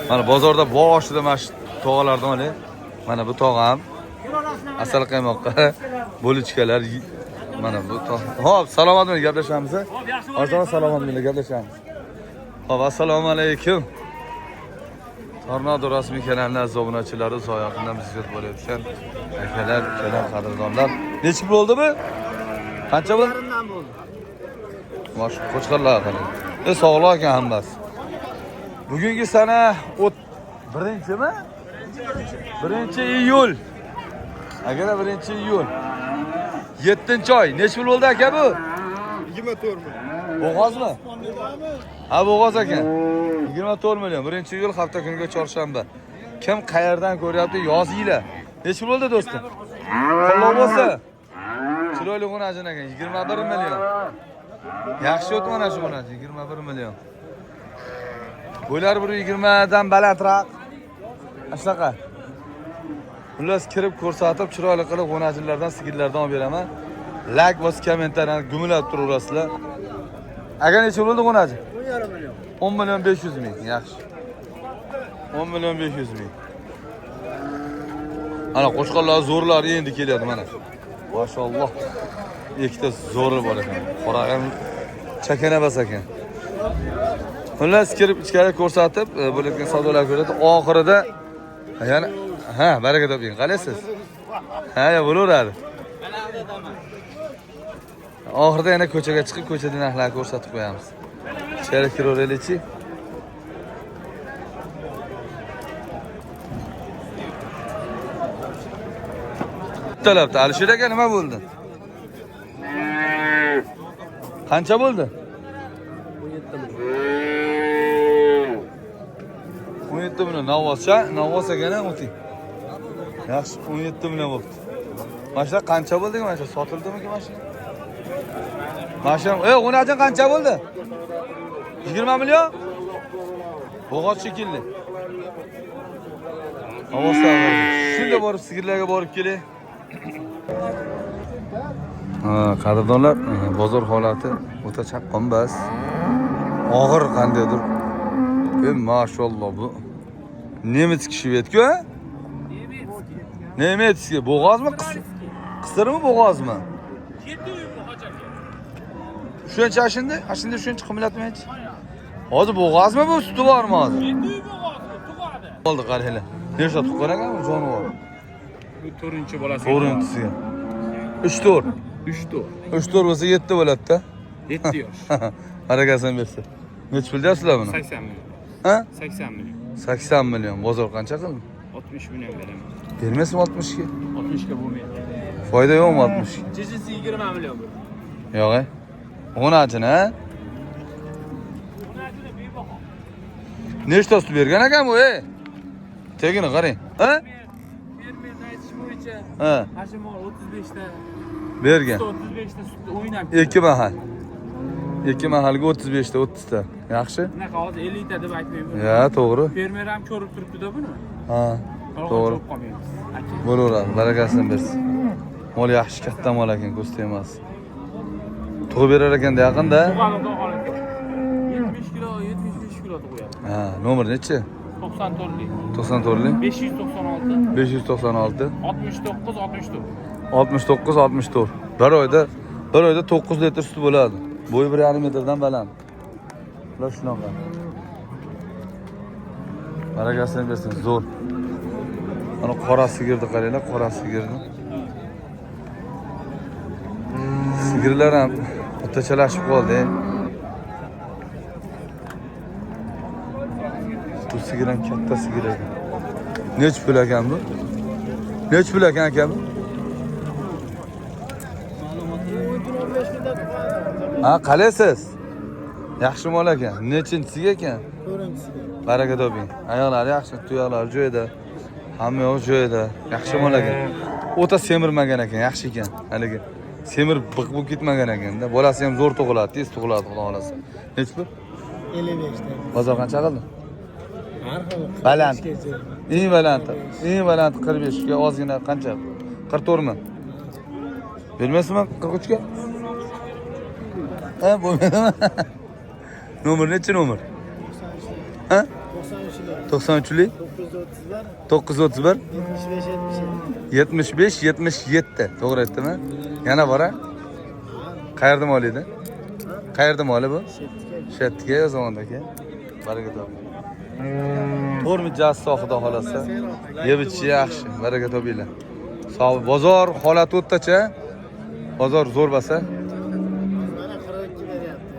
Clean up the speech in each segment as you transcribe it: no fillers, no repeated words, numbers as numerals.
Mana bozorda boshida mana shu tog'alardan oling. Mana bu tog'am asal qaymoqqa bo'lichkalar mana bu tog'. Xo'p, salomat bilan gaplashamiz. Ozod salomat bilan gaplashamiz. Xo'p, assalomu alaykum. Tornado rasmiy kanalining aziz obunachilari, uzoq yaqindan bizni kuzatib borayotgan akalar, ukalar, qadrdonlar. Necha pul bo'ldi bu? Qancha bo'ldi? Bo'ldi. Mana shu qo'chqorlar qarang. Sog'liq ekan hammasi. Bugungi sana birinchimi? 1 iyul. Akalar 1 iyul. 7-oy. Necha pul bo'ldi aka bu? 24 million. Bo'g'ozmi? Ha, bo'g'oz ekan. 24 million. 1 iyul hafta kuniga chorshanba. Kim qayerdan ko'ryapti, yozinglar. Necha pul bo'ldi do'stim? Qulluq bo'lsa. Chiroyli xonajin ekan, 21 million. Yaxshi o't mana shu xonajin, 21 million. Bo'ylari 120 dan balandroq. Shunaqa. Xullas kirib ko'rsatib, chiroyli qilib xonajinlardan, sigirlardan olib beraman. Like bosib, kommentariyani gumilab turaverasizlar. Aka necha bo'ldi xonajin? 10,5 million. 10 million 500 ming, yaxshi. 10 million 500 ming. Ana qo'chqorlar zo'rlari endi kelyapti mana. Mashalloh. Ikkita zo'ri bor ekan. Qora ham chakana bas ekan. Xullas kirib ichkari ko'rsatib, bo'layotgan savdolar ko'radi. Oxirida yana ha, baraka toping. Qalaysiz? Ha, ya bo'laveradi. Oxirida yana ko'chaga chiqib, ko'chada narxlarni ko'rsatib qo'yamiz. İchkari kiraveraylikchi. Talabda Alisher aka nima bo'ldi? Qancha bo'ldi? 17 million. Navvoscha, Navvos ekan o'ting. Yaxshi, 17 million bo'libdi. Mana shu qancha bo'ldi mana shu sotildimi mana shu? Mana shu, o'najin qancha bo'ldi? 20 million? Bo'g'oz shekilli. Ovozlar. Shunda borib sigirlarga borib kelay. Ha, qadrdonlar, bozor holati o'ta chaqqon bas. Og'ir qandaydir. Mashalloh bu Nemets shvedku, ha? Nemetskiy. Bo'g'ozmi, qisirmi, bo'g'ozmi? Shuncha ashunda, ashunda shuncha qimmatmaychi. Hozir bo'g'ozmi bu, suti bormi hozir? Bo'ldi, qaranglar. Nechta tuqqan ekan bu jonivor? Bu to'rtinchi bolasi. To'rtinchisi. 3-4. 3-4. 3-4 bo'lsa 7 bo'ladi-da. 7 yosh. Barakasini bersin. Necha pul deyapsizlar buni? 80 million. Ha? 80 million. 80 million. Bozor qancha qildi? 60 million beraman. Bermaysizmi 60 ga? 60 ga bo'lmaydi. Foyda yo'qmi 60 ga? Jijisi 20 million bu. Yo'q, e. O'nachini, ha? Nechta sut bergan ekan bu, ey? Tegini qarang. Ha? Fermer aytish bo'yicha Ha, mana shu mol 35 ta, bergan. 35 ta sutni o'ynab. 2 mahal. 2 mahalga 35 ta, 30 ta. Yaxshi? Bunaqa hozir 50 ta deb aytmayman. Ya, to'g'ri. Fermer ham ko'rib turibdi-da buni. Ha, to'g'ri. To'g'ri. Qolmaymiz. Aka. Bo'laveradi, barakasini bersin. Mol yaxshi, katta mol ekan, ko'z tegmas. Tug'ib berar ekanda yaqinda. Tug'adi, xudo xohlasa. 70 kilo, 75 kilo tug'yapti. Ha, nomer nechi? 94lik. 94lik. 596 596 69 64. 69 64. Bir oyda 9 litr sut bo'ladi. Bo'yi 1,5 metrdan baland. Ular shunaqa. Barakasini bersin, zo'r. Mana qora sigirni qaranglar, qora sigirni. Sigirlar ham o'tachalashib qoldi. Bu sigir ham katta sigir ekan. Necha pul ekan bu? Necha pul ekan aka bu? Ha, qalaysiz? Yaxshi mol ekan. Nechinchisiga ekan? To'rtinchisiga. Baraka toping. Oyoqlari yaxshi, tuyoqlari joyida. Hamma yoq joyida. Yaxshi mol ekan. O'ta semirmagan ekan, yaxshi ekan. Haligi semirib biq bo'lib ketmagan ekanda. Bolasi ham zo'r tug'iladi, tez tug'iladi, xudo xolasa. Nechi pul? 55 ta. Bozor qancha qildi? Har xil. Baland. Eng baland, eng baland 45 ga ozgina qancha? 44 mi? Bermaysizmi 43 ga? Ha, bo'lmaydimi? Nomer nechi nomer? Ha? 93lik 931 931 75 77. 75 77. To'g'ri aytdimmi? Yana bor a? Qayerda mol edi? Qayerda moli bu? Shetga yozamanda aka. Baraka toping. To'rt mijaz xudo xolasa. Yeb ichishi yaxshi. Baraka topinglar. Sog' bozor holati o'rtacha. Bozor zo'r basa. Mana 42 beryapti.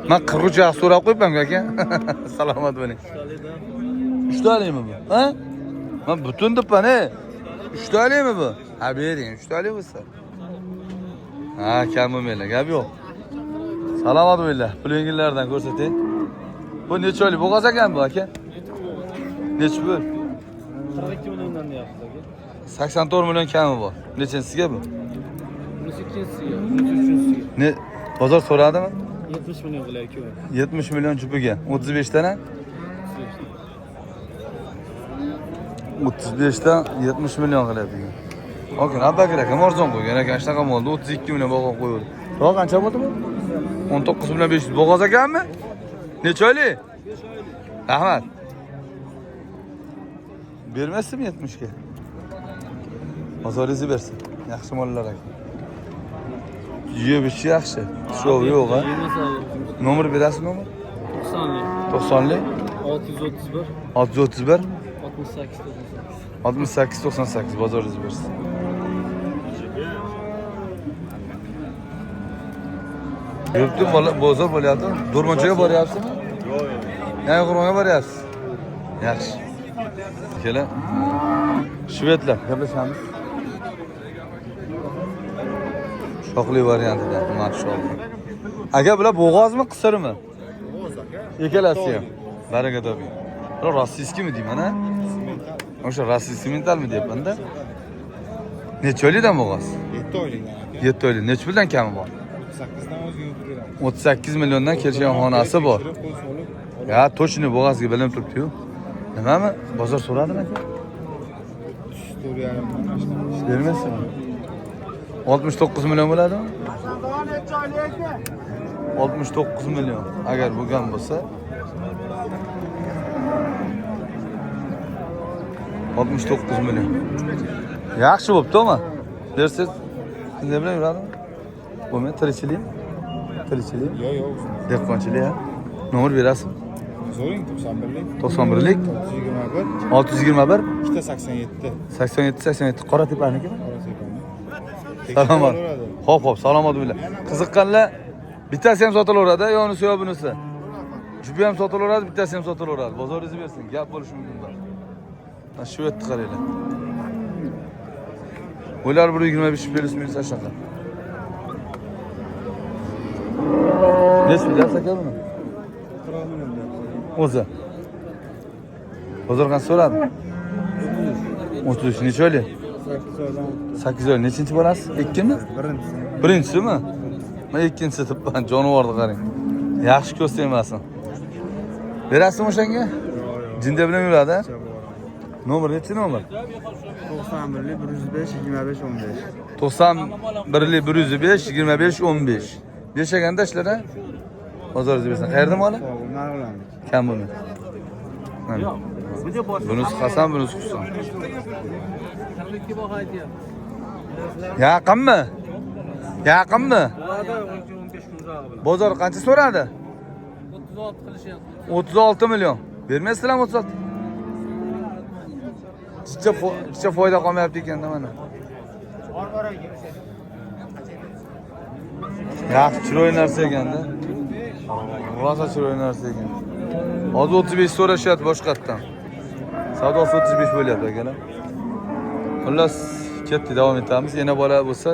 Men 43 yaxshi so'rab qo'yibman aka. Salomat bo'ling. Uchtalikmi bu? Ha? Men butun debman, ey. Uchtalikmi bu? Ha, bering, uchtalik bo'lsa. Ha, kam bo'lmanglar, gap yo'q. Salomat bo'linglar. Pul yengillardan ko'rsating. Bu necha oylik bo'g'oz ekan bu aka? Necha pul? 42 milliondan deyapmiz aka. 84 million kami bor. Nechinchisiga bu? Bunisi ikkinchisiga, bunisi uchinchisiga. Ne bozor so'radimi? 70 million qilyapti ikkovi. 70 million jupiga. 35 tana? 35 dan 70 million qilyapti ekan. Okin Abubakar akam arzon qo'ygan ekan, shunaqa molni 32 million baho qo'ydi. Tog'a qancha bo'ldi bu? 19 million 500 bo'g'oz ekanmi? Necha oylik? Rahmat. Bermaysizmi 70 ga? Bozoringizni bersin. Yaxshi mollar ekan. Yeb ichishi yaxshi. Shov yo'q ha. Nomer berasiz nomer? 90lik, 90lik 631, 631 68 98. 68 98 bozoringizni bersin. Yuribdi bola bozor bo'lyapti. Do'rmonchaga boryapsizmi? Yo'q, yo'q. Yangiqo'rg'onga boryapsiz. Yaxshi. Kela. Shvedlar gaplashamiz. Shoxli variantida, mashalloh. Aka, bular bo'g'ozmi, qisirmi? Bo'g'oz aka. Ikkalasi ham. Baraka toping. Bular rossiyskimi deyman, ha? O'sha rossiy sementalmi deyapman-da. Necha oylikdan bo'g'oz? 7 oylikdan aka. 7 oylik. Necha puldan kami bor? 38 dan o'ziga beramiz. 38 milliondan kelishgan xonasi bor. Tekshirib, qo'l solib, Ya, точно bo'g'ozga bilinib turibdi-yu. Nimami? Bozor so'radimi aka? 4,5 Bermaysizmi? 69 million bo'ladimi? 69 million agar bo'lgan bo'lsa 69 million. Yaxshi bo'pti-mi? Bersangiz nima bilan yuradimi? Bo'lmaydi, tirikchilik. Tirikchilik, Yo'q, yo'q. dehqonchilik ha. Nomer berasizmi? Zo'ring 91lik, 91lik 621, 621 287. 87 87 Qora tepanikimi? Qora Salomat. Xo'p, xo'p, salomat bo'linglar. Qiziqqanlar bittasi ham sotilaveradi, yo unisi yo bunisi. Jupi ham sotilaveradi, bittasi ham sotilaveradi. Bozoringizni bersin, gap bo'lishi mumkin bor. Mana shu yerni qaranglar. Ular 125 плюс минус shunaqa. Necha pul aka buni? 40 million deyapti. O'zi. Bozor qancha so'radi? 33 necha oylik? 8 oydan 8 oy. Nechinchi bolasi? Ikkimi? birinchisi. Birinchisimi? Men ikkinchisi debman, jonivorni qarang. Yaxshi ko'z tegmasin. Berasizmi o'shanga? Jinda bilan yuradi. a? Nomer nechi nomer? 91lik 105 25 15. 91lik 105 25 15. Berishaganda ishlar a? Bozoringizni bersin. Qayerda moli? Undan olamiz. Kam bo'lmaydi. Mana. Bunisi Hasan, bunisi Husan. 42 baho aytyapti. Yaqinmi? Yaqinmi? Bularda 12-15 kun uzog'i bilan. Bozor qancha so'radi? 36 qilishyapti. 36 million. Bermaysizlarmi 36? Jicha foyda qolmayapti ekanda mana. Yaxshi, chiroyli narsa ekanda. Rosa chiroyli narsa ekan. Hozir 35 so'rashyapti boshqatdan. Savdosi 35 bo'lyapti akalar. Xullas, ketdi, davom etamiz. Yana bola bo'lsa,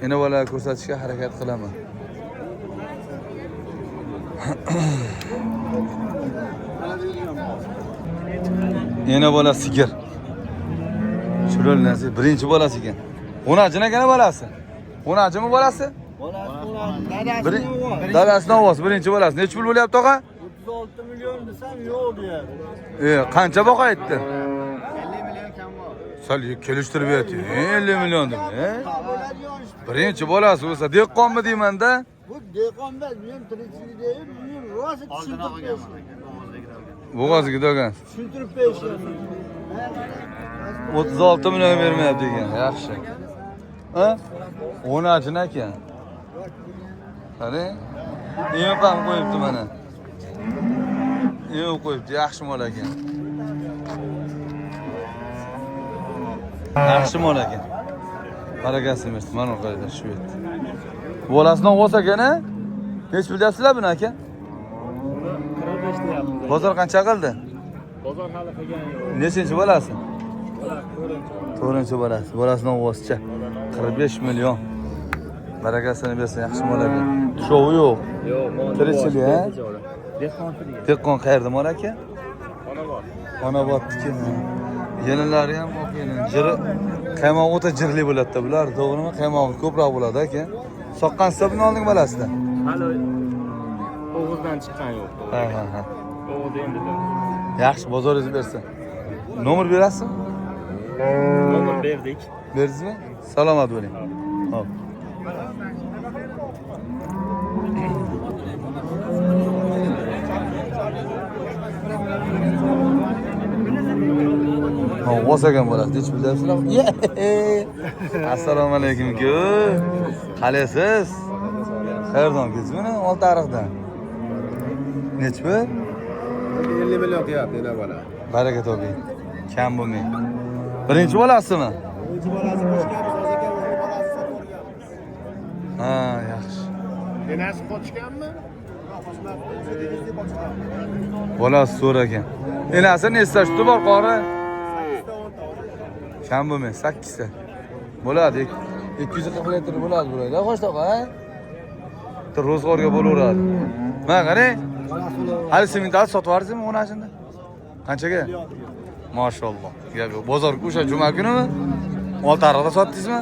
yana bola ko'rsatishga harakat qilaman. Yana bola sigir. Chiroyli narsa, birinchi bolasi ekan. O'najin ekan bolasi. O'najimi bolasi? Dadasini ovozi, birinchi bolasi. Necha pul bo'lyapti og'a? 36 million desam yo'q deyapti. Qancha baho aytdi? 50 million kam bor. Sal kelishtirib ayting. 50 million deb. Bo'ladigan ish. Birinchi bolasi bo'lsa, dehqonmi deyman-da. Bu dehqon emas, men tirikchilik deyim, men rosa tushuntirib bersin. Bo'g'oziga do'gan. Tushuntirib berish. 36 million bermayapti ekan. Yaxshi. Ha? O'nachin ekan. Qarang. Emib ham qo'yibdi mana. Emib qo'yibdi. Yaxshi mol ekan. Yaxshi mol ekan. Barakasini bersin. Mana qaranglar shu yerda. Bolasini olsa ekan, a? Nech pul deyapsizlar buni aka? 45 deyapmiz. Bozor qancha qildi? Bozor hali qilgani yo'q. Nechinchi bolasi? Bola ko'rinchi. To'rtinchi bolasi. Bolasini og'izcha. 45 million. Barakasini bersin, yaxshi mol ekan. Tushovi yo'q. Yo'q, mol. Tirikchilik, ha? Dehqonchilik. Dehqon qayerda mol aka? Xonobod. Xonobodniki. Yelinlari ham oq yelin. Jiri qaymog'i o'ta jirli bo'ladi-da bular, to'g'rimi? Qaymog'i ko'proq bo'ladi aka. Soqqan hisobini olding bolasidan. Hali o'g'izdan chiqqan yo'q. Ha, ha, ha. O'g'iz endi. Yaxshi, bozoringiz bersin. Nomer berasizmi? Nomer berdik. Berdingizmi? Salomat bo'ling. Hop. Og'oz ekan bo'ladi, hech bilasizlar. Assalomu alaykum ku. Qalaysiz? Qayerdan keldingiz buni? Oltiariqdan. Nechi pul? 50 million qilyapti yana bola. Baraka toping. Kam bo'lmang. Birinchi bolasimi? Birinchi bolasi qochganmiz, hozir aka o'zini bolasi sotib yuborganmiz. Ha, yaxshi. Enasi qochganmi? Bolasi zo'r ekan. Enasi nechta suti bor qori? Kam bo'lmang, 8 ta. Bo'ladi, 240 litr bo'ladi bularda, xo'sh tog'a, ha? Bitta ro'zg'orga bo'laveradi. Mana qarang. Hali semental sotib yubordingizmi o'nashini? Qanchaga? Mashalloh. Gap yo'q. Bozor o'sha juma kunimi? Oltiariqda sotdingizmi?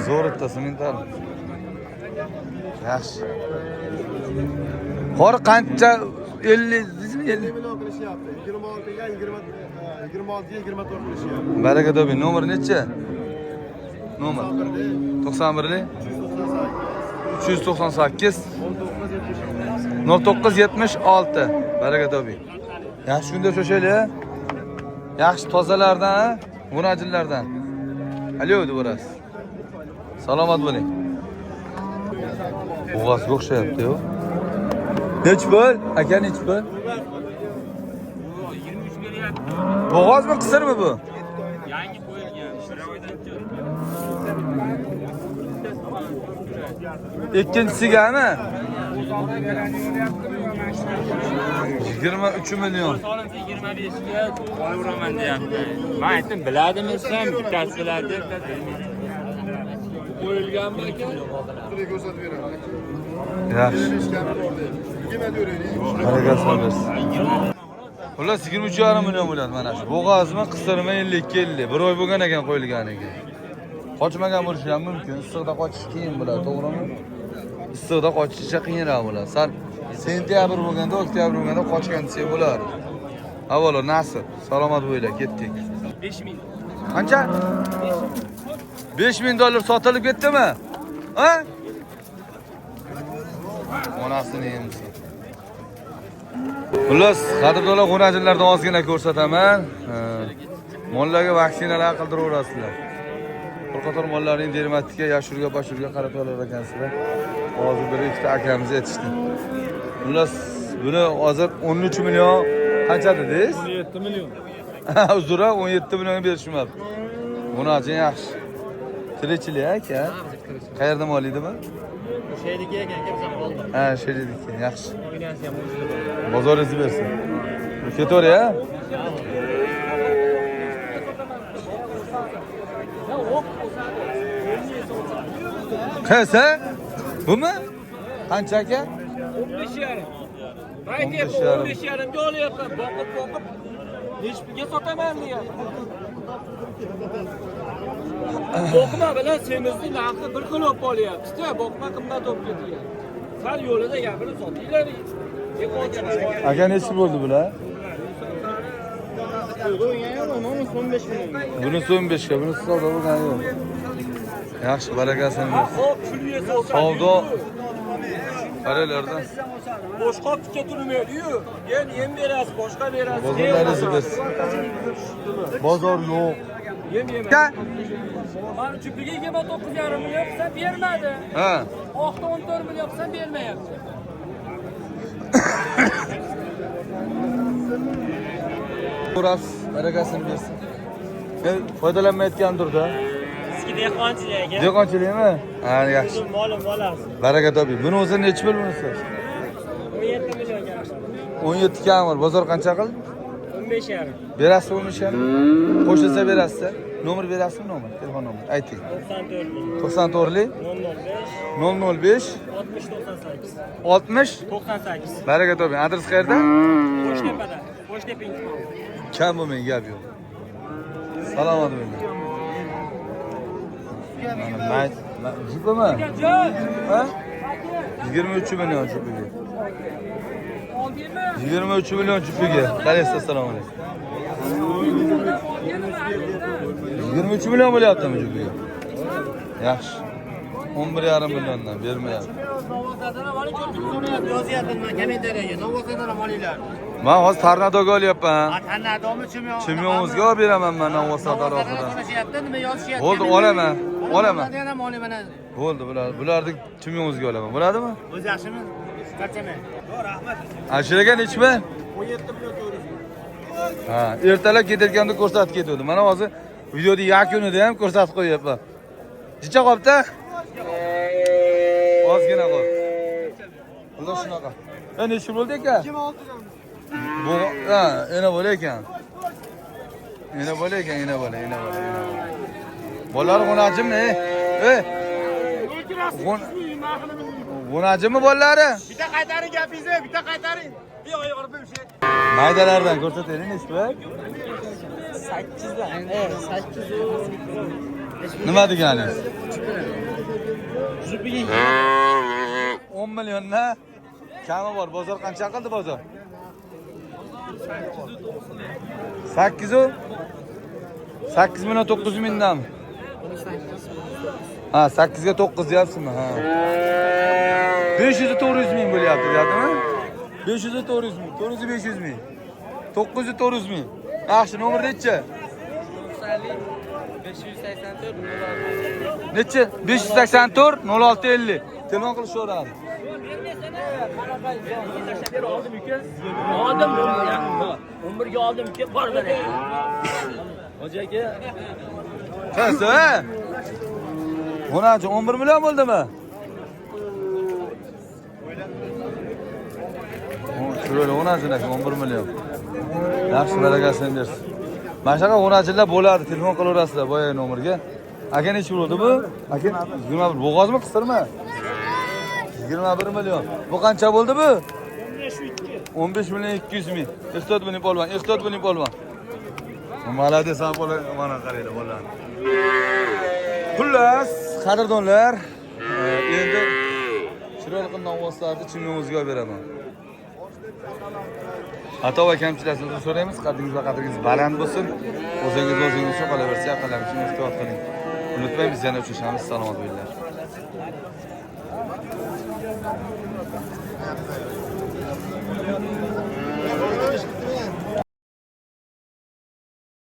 Zo'r bitta semental. Yaxshi. Qori qancha 50 deysizmi? 50. Million qilishyapti. 26 ga 20 26 ga 24 qilishyapti. Baraka toping. Nomer necha? Nomer 91 398 0976. Baraka toping. Yaxshi kunda uchrashaylik. Yaxshi tozalardan, g'unajillardan. Alo deb borasiz. Salomat bo'ling. Bo'g'ozga o'xshayapti-yu. Nechi pul? Aka nechi pul? 23 beryapti. Bo'g'ozmi, qisirmi bu? Yangi qo'yilgan. Bir oydan keyin. Ikkinchisigami? 23 million. Solimsa 25 ga qo'yaveraman deyapti. Men aytdim, biladimi desam, bittasi biladi, bittasi bilmaydi. Qo'yilganmi aka? Ko'rsatib beraman. Yaxshi. Barakasini bersin. Xullas 23,5 million bo'ladi mana shu. Bo'g'ozmi, qisirmi 52 50. Bir oy bo'lgan ekan qo'yilganiga. Qochmagan bo'lishi ham mumkin. Issiqda qochish qiyin bo'ladi, to'g'rimi? Issiqda qochishi qiyinroq bo'ladi. Sal sentyabr bo'lganda, oktyabr bo'lganda qochgan desak bo'lardi. Avvalo nasib. Salomat bo'linglar, ketdik. 5000. Qancha? 5000 dollar sotilib ketdimi? Ha? Onasini emsin. Xullas, qadrdonlar, g'unajillardan ozgina ko'rsataman. Mollarga vaksinalar qildiraverasizlar. Bir qator mollarning dermatitga, yashurga, bashurga qarab olar ekansizlar. Hozir bir ikkita akamiz aytishdi. Xullas, buni hozir 13 million qancha dedingiz? 17 million. Uzr, 17 millionga berishmabdi. G'unajin yaxshi. Tirikchilik aka. Qayerdan mol edi bu? Sherdiki ekan, aka, biz ham oldik. Ha, sherdiki, yaxshi. O'ynasi ham o'zida bor. Bozoringizni bersin. Ketaver ya. Qaysi? Bumi? Qancha aka? 15,5. Aytyapti, 15,5 ga olyapman. Boqib, boqib nechi pulga sotaman deyapti. Boqma bilan semizni narxi bir xil bo'lib qolyapti-da, boqma qimmat bo'lib ketyapti. Sal yo'lida gapirib sotinglar. Aka nechi bo'ldi bular? Bunisi 15 ga, bunisi savdo bo'lgani yo'q. Yaxshi, barakasini bersin. Hop, pulga sotsan. Savdo Qaranglardan. Boshqa tutga turmaydi-yu. Yem yem berasiz, boshqa berasiz. Bozorlaringizni bersin. Bozor yo'q. Yem yem. Ka? Mana chupliga 29,5 million qilsam bermadi. Ha. Oqda 14 million qilsam bermayapti. Ko'rasiz, barakasini bersin. Foydalanmayotgandir-da. Sizga dehqonchilik aka. Dehqonchilikmi? Ha, yaxshi. Molim bolasi. Baraka toping. Buni o'zi nechi pul bunisi? 17 million kam. 17 kam bor. Bozor qancha qildi? 15,5. Berasiz 15,5? Qo'shilsa berasiz. Nomer berasizmi nomer? Telefon nomeri. Ayting. 94 94 005 005 60 98. 60 98. Baraka toping. Adres qayerda? Qo'shtepada. Qo'shtepa intiqom. Kam bo'lmang, gap yo'q. Salomat bo'ling. Mana jipimi? Ha? 23 million jupiga. 23 million jupiga. Qaraysiz, assalomu alaykum. 23 million bo'lyaptimi jupiga? Yaxshi. 11,5 milliondan bermayapti. Men hozir Tornadoga olyapman. Tornadomi Chimyon? Chimyonimizga olib beraman men Novvosador oxirida. Nima yozishyapti? Bo'ldi, olaman. Olaman. Ham olaman. Bo'ldi, bular. Bularni Chimyonimizga olaman. Bo'ladimi? O'zi yaxshimi? Charchamang. Ashur aka nechmi? 17 million 400. Ha, ertalab ketayotganda ko'rsatib ketuvdi. Mana hozir videoda yakunida ham ko'rsatib qo'yapman. Jicha qolibdi? Ozgina qoldi. Alloh shunaqa. Necha bo'ldi aka? 26 Bu ha, ena bola ekan. Ena bola ekan, ena bola, ena bola, ena bola. Bolalar g'unajimi? Ey. G'unajimi bolalari? Bitta qaytaring gapingizni, bitta qaytaring. Maydalardan ko'rsataylik nechi pul? 8 dan. 8 Nima deganingiz? 10 milliondan kami bor. Bozor qancha qildi bozor? 8 million 900 mingdan. Ha, 8 ga 9 deyapsizmi? Ha. 500 400 ming bo'lyapti, deyaptimi? 500 400 ming, 400 500 ming. 900 400 ming. Yaxshi, nomer nechi? 584 06. Nechi? 584 06 50. Telefon qilishaveradi. Oldim, 11 ga oldim, uka, bor mana. Hoji aka, Qaysi? Bunachi 11 million bo'ldimi? Chiroyli o'nachun aka, 11 million. Yaxshi, barakasini bersin. Mana shunaqa o'nachilar bo'ladi, telefon qilaverasizlar boyagi nomerga. Aka nechi bo'ldi bu? Aka 21 bo'g'ozmi, qisirmi? 21 million. Bu qancha bo'ldi bu? 15 million 200 ming. Ehtiyot bo'ling polvon, ehtiyot bo'ling polvon. Молодец, bola, mana qaranglar bolalarni. Xullas, qadrdonlar, endi chiroyli qilib novvoslarni Chimyonimizga olib beraman. Xato va kamchiliklarni so'raymiz, qaddingiz va qadringiz baland bo'lsin. O'zingiz o'zingiz uchun qolaversa, yaqinlar uchun ehtiyot qiling. Unutmang, biz yana uchrashamiz. Salomat bo'linglar.